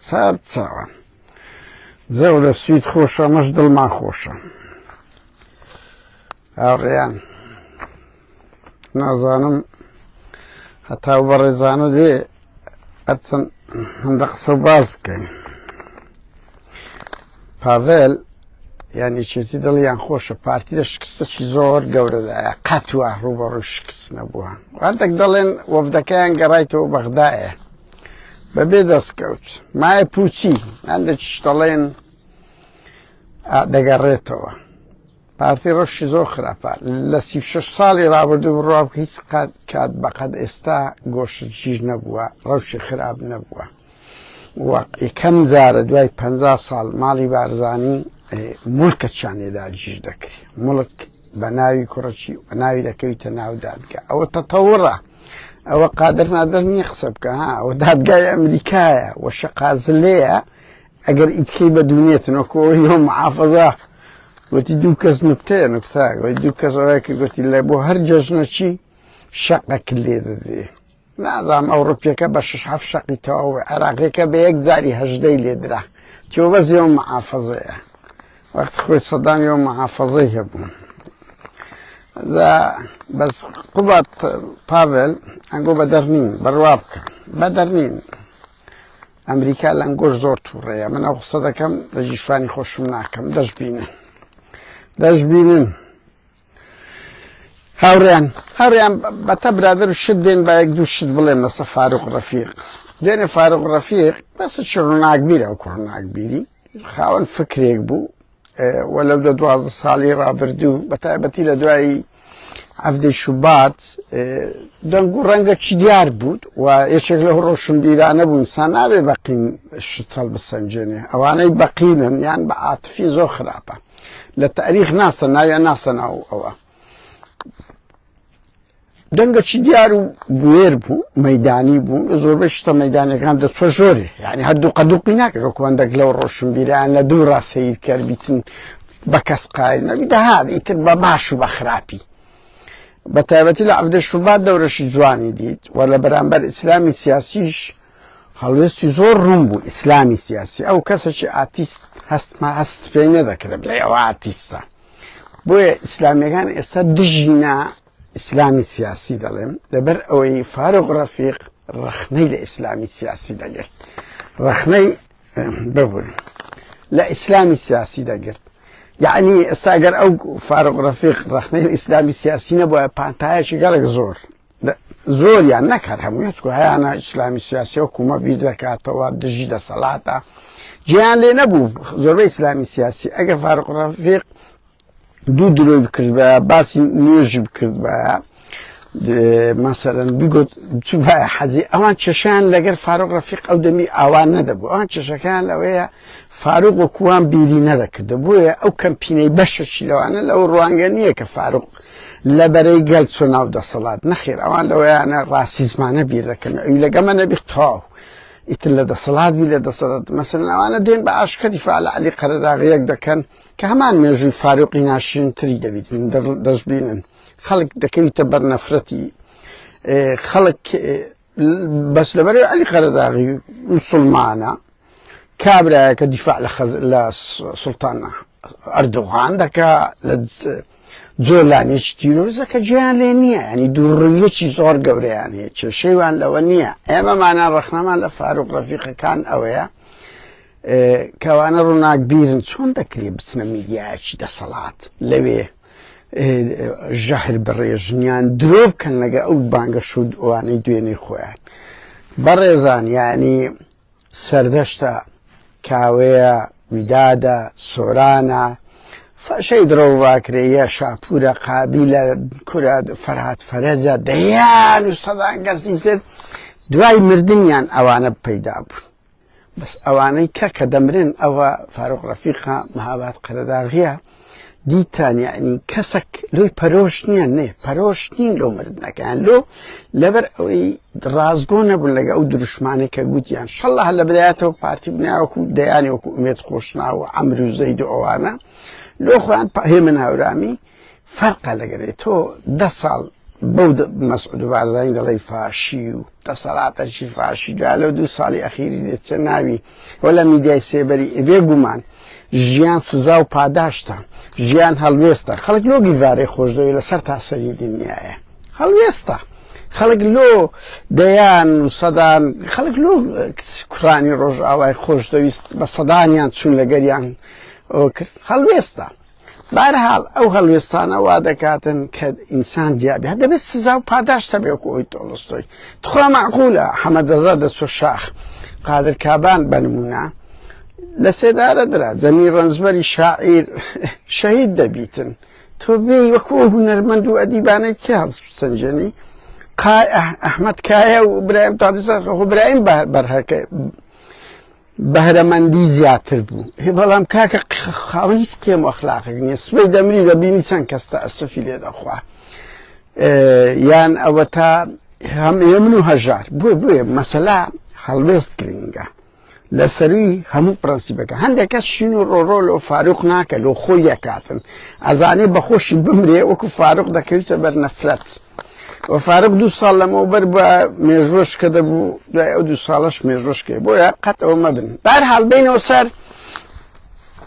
سەر چاوان. زەو لە سوید خۆشە مەش دڵمان خۆشە. هاوڕێیان نازانم هەتاو بەڕێزانە دێ هەرچەند هەندە قسە و باس بکەین. پاڤێل یان یەکێتی دڵیان خۆشە پارتی لە شکستەکی زۆر گەورەدایە قەت وا ڕووبەڕووی شکست نەبووە هەندێک دەڵێن وەفدەکەیان گەڕایتەوە بەغدایە بەبێ دەستکەوت مایە پوچی هەندێکیش دەڵێن دەگەڕێتەوە پارتی ڕەشی زۆر خراپە لە 36 ساڵی ڕابردوو بڕوا هیچ قات کات بەقەد ئێستا گۆشەگیر نەبووە ڕەوشی خراپ نەبووە و یەکەم جارە دوای 50 ساڵ ماڵی بارزانی مڵکەچیان لێ داگیر دەکرێ مڵک بە ناوی کوڕەکی بە ناوی دەکەویتە ناو دادگا ئەوە تەتەوڕە ئەوە قادر نادر نییە قسە بکە ها ئەوە دادگای ئەمریکایە و شەقازلەیە ئەگەر ئیتکەی بە دونێتن وەکو ئەوەی محافظە گوتی دوو کەس نوکتەیە نوکتە دوو کەس ئەوەیە کە گوتی لە بۆ هەر جەژنەچی شەقەک لێ دەدرێ نازانم ئەوڕوپیەکە بە شەش حەفت شەقی تەواو عێراقیەکە بە یەک جاری هەژدەی لێدرا تۆ بەس یەو محافظەیە وەخت خۆی سەدام یەو محافظەی هەبوو بەس قوبات پاڤێل ئەنگۆ بەدەر نین بڕوا بکە بەدەر نین ئەمریکا لەنگۆش زۆر تووڕەیە من ئەو قسە دەکەم لە ژیرفانی خۆشم ناکەم دەشبینن دەشبینن هاوڕێیان هاوڕێیان بەتە برادەر و شت دێن با یەک دوو شت بڵێم لەسەر فاروق ڕەفیق دوێنێ فاروق ڕەفیق بەسە چ ڕووناکبیرە ئەو ڕووناکبیری خاوەن فکرێک بوو و لەو دە 12 ساڵی ڕابردوو بە تایبەتی لە دوای عەفدەی شوبات دەنگ و ڕەنگە چی دیار بوو و یەکێک لەو ڕۆشنبیرانە بوو ئینسان نابێ بەقین شت هەڵبسەنجێنێ ئەوانەی بەقینن یان بە عاتفی زۆر خراپە لە تاریخ ناسە ناویان ناسە ناو ئەوە دەنگە چی دیار و بوێر بوو مەدانی بوو لە زۆربەی شتە مەدانەکان دەچوە ژۆرێ یعنی هەردوو قەدوقی ناکرد وەکوەندێک لەو ڕۆشنبیران لە دوو ڕاستەیر کەربیتن بە کەس قایل نەبی دەهات ئیتر بە باش و بە خراپی بە تایبەتی لە عەفدە شوبات دەورەشی جوانی دیت و لە بەرامبەر ئیسلامی سیاسیش هەڵوێستی زۆر ڕوون بوو ئیسلامی سیاسی ئەو کەسێکی ئاتیست هەستما هەست پێ نەدەکرێت بڵێ ئەوە ئاتیستە بۆیە ئیسلامیەکان ئێستا دژینا ئیسلامی سیاسی دەڵێم لەبەر ئەوەی فاروق ڕەفیق ڕەخنەی لە ئیسلامی سیاسی دەگرت ڕەخنەی ببورن لە ئیسلامی سیاسی دەگرت یعنی ئێستا گەر ئەو فاروق ڕەفیق ڕەخنەی ئیسلامی سیاسی نەبووە پانتایەکی گەڵک زۆر زۆریان نەک هەر هەمووی چکو هەیانە ئیسلامی سیاسی و کومە بیر دەکاتەوە دژی دەسەڵاتە جیان لێ نەبوو زۆربەی ئیسلامی سیاسی ئەگەر فاروق ڕەفیق دوو درۆی بکردبایە باسی نوێژی بکردبایە مەسەرەن بیگوت چوبایە حەزی ئەوان کێشیان لەگەر فاروق ڕەفیق ئەو دەمی ئاوان نەدەبوو ئەوان کێشەکان لەوەیە فاروق وەکوان بیری نەدەکردە بۆیە ئەو کەمپینەی بەشەکی لەوانە لەو ڕوانگە نییە کە فاروق لە بەرەی گەل چۆ ناو دەسەڵات نەخێر ئەوان لەوەیانە ڕاسیزمانە بیر دەکەن ئەوی لەگەمە نەبی تەواو ئیتر لە دەسەڵات بی لە دەسەڵات مەسەلەن ئەوانە دێن بە ئاشکە دیفاع لە عەلی قەرەداغیەک دەکەن کە هەمان مێژووی فاروقی ناشرینتری دەبیتن دەشبینن خەڵک دەکەویتە بەر نەفرەتی خەڵک بەس لەبەر عەلی قەرەداغی مسلمانە کابرایەکە دیفاع لە خەز لە سوڵتان ئەردۆغان دەکا لە جۆلانێکی تیرۆرزە کە گوێیان لێ نییە ینی دووڕویەکی زۆر گەورەیان هەیە کێشەیوان لەوە نییە ئێمەمانە ڕەخنەمان لە فاروق ڕەفیقەکان ئەوەیە کەوانە ڕووناکبیرن چۆن دەکرێت بچنە میدیایەکی دەسەڵات لەوێ ژەهر بڕێژنیان درۆ بکەن لەگە ئەو بانگە شود ئەوانەی دوێنێ خۆیان بەڕێزان یعنی سەردەشتە کاوەیە ویدادە سۆرانە فەشەی درۆواکرێیە شاپورە قابیلە کورە فەرهاد فەرەجە دەیان و سەدان کەسی تر دوای مردنیان ئەوانە پەیدا بوون بەس ئەوانەی کە کە دەمرن ئەوە فاروق ڕەفیقە مەهاباد قەرەداغیە دیتان یعنی کەسێک لۆی پەرۆش نییە نێ پەرۆش نین لۆ مردنەکەیان لۆ لەبەر ئەوەی ڕازگۆ نەبوون لەگە ئەو دروشمانەی کە گوتیان شەڵە لە بدایەتەوە پارتی بناوەکو دەیانی وەکو ئومێد خۆشناو و عەمر و زەید و ئەوانە لۆ خۆیان هێمن هاورامی فەرقە لەگەرێ تۆ دە ساڵ بەو مەسعود بارزانی دەڵێی فاشی و دەسەڵاتەکی فاشی دوای لەو دوو ساڵی ئەخیری دەچە ناوی و لە میدیای سێبەری بێ گومان ژیان سزا و پاداشتە ژیان هەڵوێستە خەڵک لۆ گیڤارەی خۆشدەوێت لەسەر تاسەری دنیاە هەڵوێستە خەڵک لۆ دەیان و سەدان خەڵک لۆ کوڕانی ڕۆژئاوای خۆشدەویست بە سەدانیان چوون لەگەریان ئەوە کرد هەڵوێستە بارحاڵ ئەو هەڵوێستانە وا دەکاتن کە ئینسان جیابێ هەر دەبێت سزا و پاداشت هەبێ وەکو ئەوی تۆڵستۆی تخوا مەعقولە حەمە جەزا دەچوە شاخ قادر کابان بە نمونە لە سێدارە درا جەمیل ڕەنجبەری شاعیر شەهید دەبیتن تۆ بێی وەکو ئەو هونەرمەند و ئەدیبانەی کێ هەڵسەنجێنی ئەحمەد کایە و برایم تادیسە خۆ برایم بەرهەکە بەهرەمەندی زیاتر بوو هێ بەڵام کاکە خاوەن هیچ قێم و ئەخلاقێک نییە سبەی دەمری دەبینی چەند کەس تەئەسوفی لێ دەخوا یان ئەوە تا هەم هێمن و هەژار بۆیە بۆیە مەسەلا هەڵوێست گرنگە لە سەروی هەموو پرەنسیپەکە هەندێک کەس شین و ڕۆڕۆ لۆ فاروق ناکە لۆ خۆی یەکاتن ئەزانێ بەخۆشی بمرێ وەکو فاروق دەکەویتە بەر نەفرەت و فاروق دوو ساڵ لەمەوبەر بە مێژوەش کە دەبوو دوای ئەو دوو ساڵەش مێژوەشکێ بۆیە قەت ئەوە مەبن بارحاڵ بینەوە سەر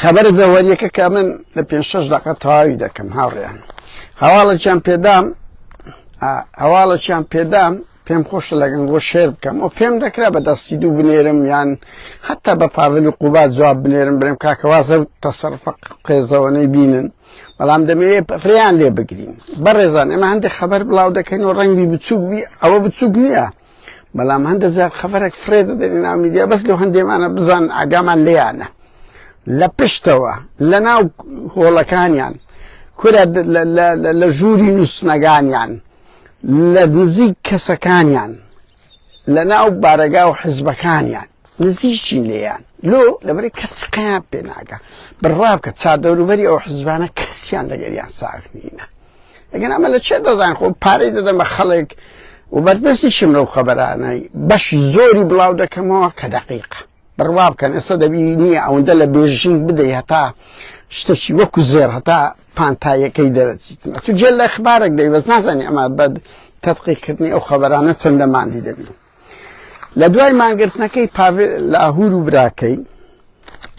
خەبەرە جەوهەریەکە کە من لە پێ شەش دقە تەواوی دەکەم هاوڕێیان هەواڵێکیان پێدام هەواڵێکیان پێدام پێم خۆشە لە گەنگۆ شێر بکەم و پێم دەکرا بە دەستی دوو بنێرم یان حتا بە پاڤل و قوبات جواب بنێرم برێم کاکەوازە تەسەرفە قێزەوەنەی بینن بەڵام دەمەوێت ڕێیان لێ بگرین بەڕێزان ئێمە هەندێک خەبەر بڵاو دەکەین و ڕەنگی بچووک بی ئەوە بچووک نییە بەڵام هەندە جار خەبەرێک فرێ دەدەین ناو میدیا بەس لەو هەندێمانە بزان ئاگامان لێیانە لە پشتەوە لە ناو هۆڵەکانیان کورە لە ژووری نووسنەکانیان لە نزیک کەسەکانیان لە ناو بارەگا و حزبەکانیان نزیکین لێیان لۆ لەبەرەی کەس قیان پێ ناگا بڕوا بکە چاردەوروبەری ئەو حزبانە کەسیان لەگەریان ساغ نینە ئەگەر ئەمە لە چێ دەزان خۆ پارەی دەدەم بە خەڵک و بەرپرسیشم لەو خەبەرانەی بەشی زۆری بڵاو دەکەمەوە کە دەقیقە بڕوا بکەن ئێستا دەبی نییە ئەوەندە لە بێژینگ بدەی هەتا شتێکی وەکو زێر هەتا پانتاییەکەی دەرەچیتن ئەتو جێ لە خبارێک دەی بەس نازانی ئەمە بە تەتقیقکردنی ئەو خەبەرانە چەندە ماندی دەبی لە دوای مانگرتنەکەی پاڤێل لاهور و براکەی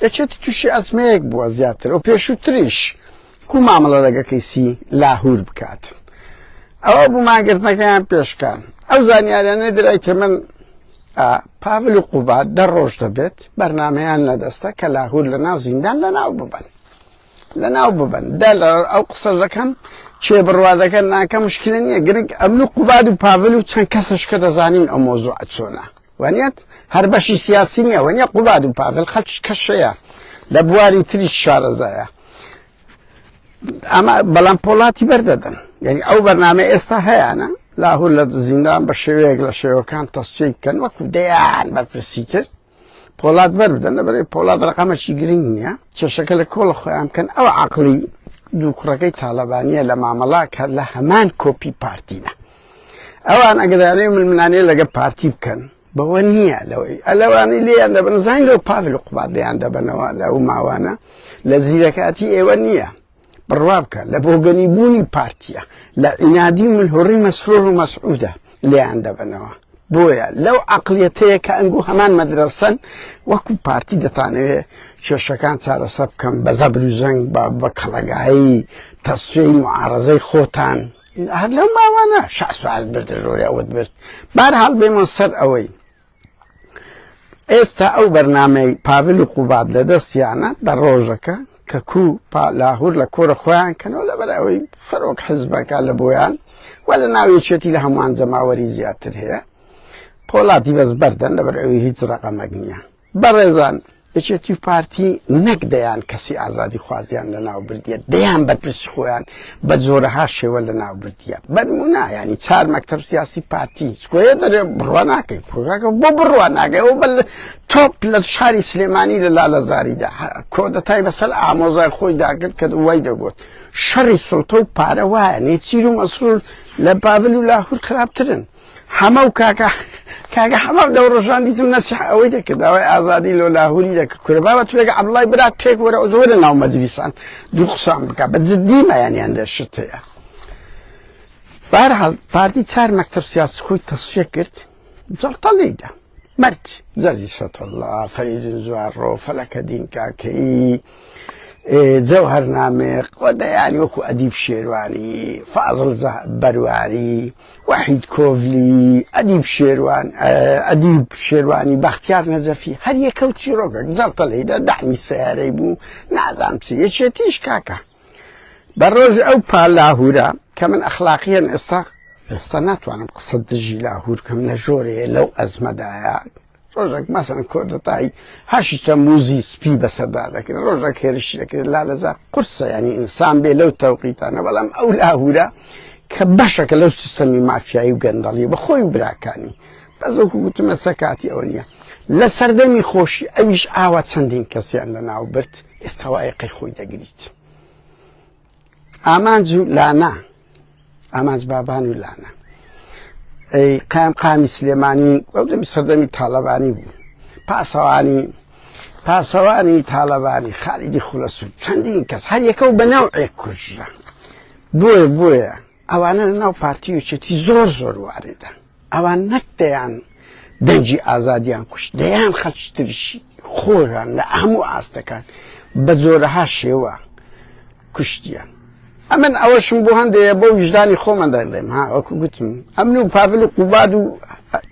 دەچێت تووشی ئەزمەیەک بووە زیاتر و پێشووتریش کو مامەڵە لەگە کەیسی لاهور بکات ئەوە بوو مانگرتنەکەیان پێشکان ئەو زانیاریانە درایتە من پاڤل و قوباد دە ڕۆژ دەبێت بەرنمەیان لەدەستە کە لاهور لە ناو زیندان لە ناو ببن لە ناو ببن دە لە ئەو قسە دەکەم چێ بڕوا دەکەن ناکە مشکلە نییە گرنگ ئەمن و قوباد و پاڤل و چەند کەسش کە دەزانین ئەو مۆزوع چۆنە وانیت هەر بەشی سیاسی نییە وانە قوباد و پاڤل خەڵکیش کەشەیە لە بواری تریش شارەزایە ئەمە بەڵام پۆڵاتی بەردەدەن یعنی ئەو بەرنامە ئێستا هەیەە لاهور لە زیندان بە شێوەیەک لە شێوەکان تەسچی بکەن وەکو دەیان بەرپرسی تر پۆڵات بەر بدەن لەبەرەی پۆڵات ڕقەمەکی گرنگ نییە کێشەکە لە کۆڵە خۆیان بکەن ئەو عقلی دوو کوڕەکەی تاالبانیە لە مامەڵا کە لە هەمان کۆپی پارتینە ئەوان ئەگەدانەی ململانێ لەگە پارتی بکەن بەوە نییە لەوەی ئەلەوانەی لێیان دەبن زانین لەو پاڤل و قوباد لێیان دەبەنەوە لە ئەو ماوانە لە زیرەکاتی ئێوە نییە بڕوا بکە لە بۆگەنی بوونی پارتیە لە ئینادی ملهوڕی مەسرور و مەسعودە لێیان دەبەنەوە بۆیە لەو عقلیەتەیە کە ئەنگو هەمان مەدرەسەن وەکو پارتی دەتانەوێ کێشەکان چارەسە بکەم بە زەبر و زەنگ بە بە کەڵەگایی تەسفیەی معارەزەی خۆتان هەر لەو ماوانە شاسوارت بردە ژۆرێ ئەوت برد بارحاڵ بێمە سەر ئەوەی ئێستا ئەو بەرنامەی پاڤل و قوباد لە دەستیانە بە ڕۆژەکە کە کو لاهور لە کۆرە خۆیان کەنەوە لەبەر ئەوەی سەرۆک حزبەکە لە بۆیان و لە ناو یەکێتی لە هەمووان جەماوەری زیاتر هەیە پۆڵاتی بەس بەردەن لەبەر ئەوی هیچ ڕقەمەک نییە بەڕێزان یەکێتی و پارتی نەک دەیان کەسی ئازادی خوازیان لە ناو بردیە دەیان بەرپرسی خۆیان بە جۆرەها شێوە لە ناو بردیە بەنمونە ینی چار مەکتەب سیاسی پارتی سکۆیە دەرێ بڕوا ناکەی کۆکاکە بۆ بڕوا ناکەی ئەو بە تۆپ لە شاری سلێمانی لە لالەزاریدا کۆدەتای بەسەر ئامۆزای خۆی داکرد کە وای دەگوت شەڕی سڵتە و پارە وایە نێچیر و مەسرور لە پاڤل و لاهور خراپترن حەمە و کاکە کاکە حەمە لەو ڕۆژان دیتم نەسیح ئەوەی دەکرد داوای ئازادی لۆ لاهوری دەکرد کورە بابە تورێک عەبدوڵای برات پێک وەرە ئەو زۆرە ناو مەجلیسان دوو قسان بکە بە جدی مایانیان دەشت هەیە. بەهەرحاڵ پارتی چار مەکتەب سیاسی خۆی تەسفیە کرد، جەڵتە لێیدا مەرد جەرجی فەتحوڵڵا، فەریدون زوارڕۆ، فەلەکەدین کاکەیی، جەوهەر نامێق و دەیانی وەکو ئەدیب شێروانی، فازڵ بەرواری، وەحید کۆڤلی، ئەدیب شێروان، ئەدیب شێروانی، بەختیار نەجەفی، هەر یەکە و چیرۆکێک جەڵتە لێیدا، دەعمی سەیارەی بوو، نازانم چی، یەکێتیش کاکە. بە ڕۆژ ئەو پا لاهورە کە من ئەخلاقیەن ئێستا ئێستا ناتوانم قسە دژی لاهور کەم لە ژۆرەیە لەو ئەزمەدایە ڕۆژێک مەسەن کۆدەتای هەشی تەموزی سپی بەسەردا دەکرێت ڕۆژێک هێرشی دەکرێت لا لەزا قورسە ینی ئینسان بێ لەو تەوقیتانە بەڵام ئەو لاهورە کە بەشەکە لەو سیستەمی مافیایی و گەندەڵی بەخۆی و براکانی بەس وەکو گوتم ئێستا کاتی ئەوە نییە لە سەردەمی خۆشی ئەویش ئاوا چەندین کەسیان لەناو برد ئێستا وا ئێقەی خۆی دەگریت ئامانج و لانا ئامانج بابان و لانا ئەی قایم قامی سلێمانی ئەو دەمی سەردەمی تاالبانی بوو پاسەوانی پاسەوانی تاالبانی خالیدی خولەسو چەندین کەس هەر یەکە و بە ناوێک کوژرا بۆیە بۆیە ئەوانە لە ناو پارتی یەکێتی زۆر زۆر واردە ئەوان نەک دەیان دەنگی ئازادیان کوشت دەیان خەڵکی تریشی خۆیان لە هەموو ئاستەکان بە جۆرەها شێوە کوشتیان ئەمن ئەوەشم بۆ هەندەیە بۆ ویژدانی خۆمان دەڵێم ها وەکو گوتم ئەمن و پاڤل و قوباد و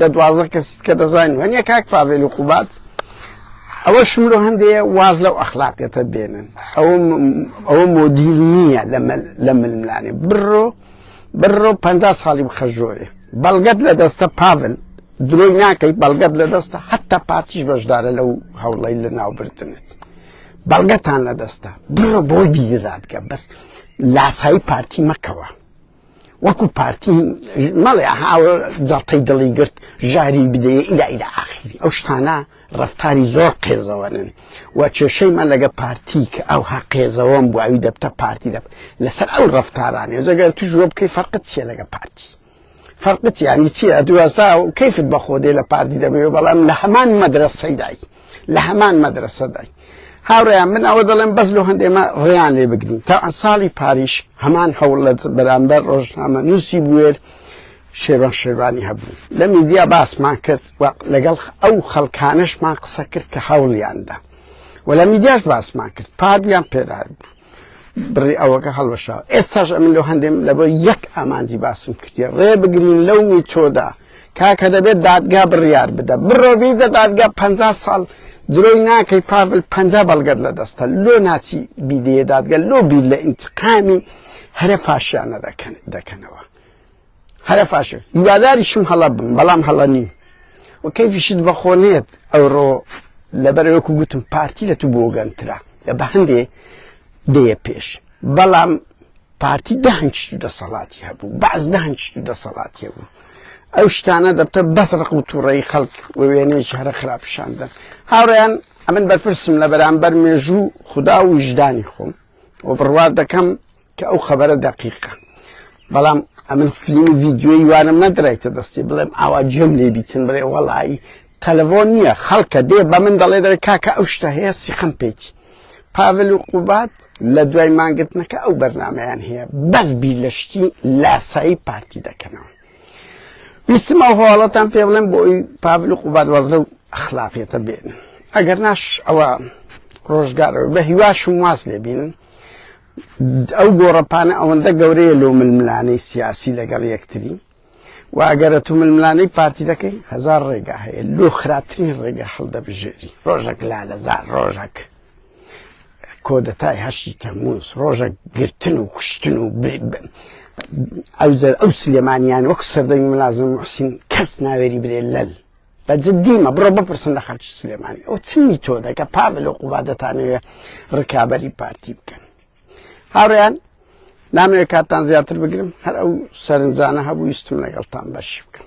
دە 12 کەس کە دەزانین وەنیە کاک پاڤل و قوباد ئەوەشم لۆ هەندەیە واز لەو ئەخلاقیەتە بێنن ئەوە ئەوە مۆدیل نییە لە ململانێ بڕۆ بڕۆ 50 ساڵی بخە ژۆرێ بەڵگەت لە دەستە پاڤل درۆی ناکەی بەڵگەت لە دەستە حتا پارتیش بەشدارە لەو هەوڵەی لە ناوبردنت بەڵگەتان لە دەستە بڕۆ بۆی بیدە دادگە بەس لاسایی پارتی مەکەوە وەکو پارتی مەڵێ ئەها جەڵتەی دڵی گرت ژاری بدەیە ئیلا ئیلا ئاخیری ئەو شتانە ڕەفتاری زۆر قێزەوەنن و کێشەی من لەگە پارتی کە ئەو ها قێزەوەم بوو ئەوی دەبتە پارتی دەب لەسەر ئەو ڕەفتارانێ جەگەر توش وە بکەی فەرقت چییە لەگە پارتی فەرقت یانی چییە دواسا کەیفت بە خۆ دێ لە پارتی دەبێ بەڵام لە هەمان مەدرەسەیدای لە هەمان مەدرەسەدای هاوڕێیان من ئەوە دەڵێم بەس لۆ هەندێمە ڕێیان لێ بگرین تا ساڵی پاریش هەمان هەوڵ لە بەرامبەر ڕۆژنامە نووسی بوێر شێروان شێروانی هەبوو لە میدیا باسمان کرد و لەگەڵ ئەو خەڵکانەشمان قسە کرد کە هەوڵیاندا و لە میدیاش باسمان کرد پاریان پێرار بوو بڕی ئەوەکە هەڵوەشاوە ئێستاش ئەمن لەو هەندێم لەبەر یەک ئامانجی باسم کردی ڕێ بگرین لەو میتۆدا کاکە دەبێت دادگا بڕیار بدە بڕۆ بیدە دادگا پ ساڵ درۆی ناکەی پاڤل پ بەڵگەت لە دەستە لۆ ناچی بیدەیە دادگە لۆ بیر لە ئینتقامی هەرە فاشیانە دەکەنەوە هەرە فاشە هیواداریشم هەڵە بم بەڵام هەڵە نیم و کەیفیشت بەخۆ نێت ئەوڕۆ لەبەر وەکو گوتم پارتی لە تو بۆگەنترە لە بە هەندێ دێیە پێش بەڵام پارتی دەهنچ و دەسەڵاتی هەبوو بەعس دەهنچ و دەسەڵاتی هەبوو ئەو شتانە دەبتە بەس ڕق و تووڕەی خەڵک و وێنەیەکی هەرە خراپ پیشاندەن هاوڕێیان ئەمن بەرپرسم لە بەرامبەر مێژوو خودا و ویژدانی خۆم و بڕوا دەکەم کە ئەو خەبەرە دەقیقە بەڵام ئەمن فلیمی ڤیدیۆی وانم نەدرایتە دەستی بڵێم ئاوا جێم لێ بیتن بڵێ وەڵایی تەلەفۆن نییە خەڵکە دێ بە من دەڵێ دەڵێ کاکە ئەو شتە هەیە سیقم پێیتی پاڤل و قوباد لە دوای مانگرتنەکە ئەو بەرنامەیان هەیە بەس بیر لە شتی لاسایی پارتی دەکەنەوە ویستم ئەو هەواڵەتان پێ بڵێم بۆ ئەوی پاڤل و قوباد واز لەو ئەخلاقیەتە بێنن ئەگەر ناش ئەوە ڕۆژگارەوە بە هیواشم واز لێ بینن ئەو گۆڕەپانە ئەوەندە گەورەیە لۆ ململانەی سیاسی لەگەڵ یەکتری و ئەگەرە تو ململانەی پارتی دەکەی هەزار ڕێگا هەیە لۆ خراپترین ڕێگا هەڵدەبژێری ڕۆژەک لالەزار ڕۆژەک کۆدەتای هەشتی تەموز ڕۆژەک گرتن و کوشتن و ئەو سلێمانیان وەک سەردەمی ملازم محسین کەس ناوێری برێ لەل بە جدیمە بڕۆ بپرسن لە خەڵکی سلێمانی ئەو چ میتۆدەکە پاڤل و قوباد دەتانەوێ ڕکابەری پارتی بکەن هاوڕێیان نامەوێ کاتتان زیاتر بگرم هەر ئەو سەرنجانە هەبوو ویستم لەگەڵتان بەشی بکەم.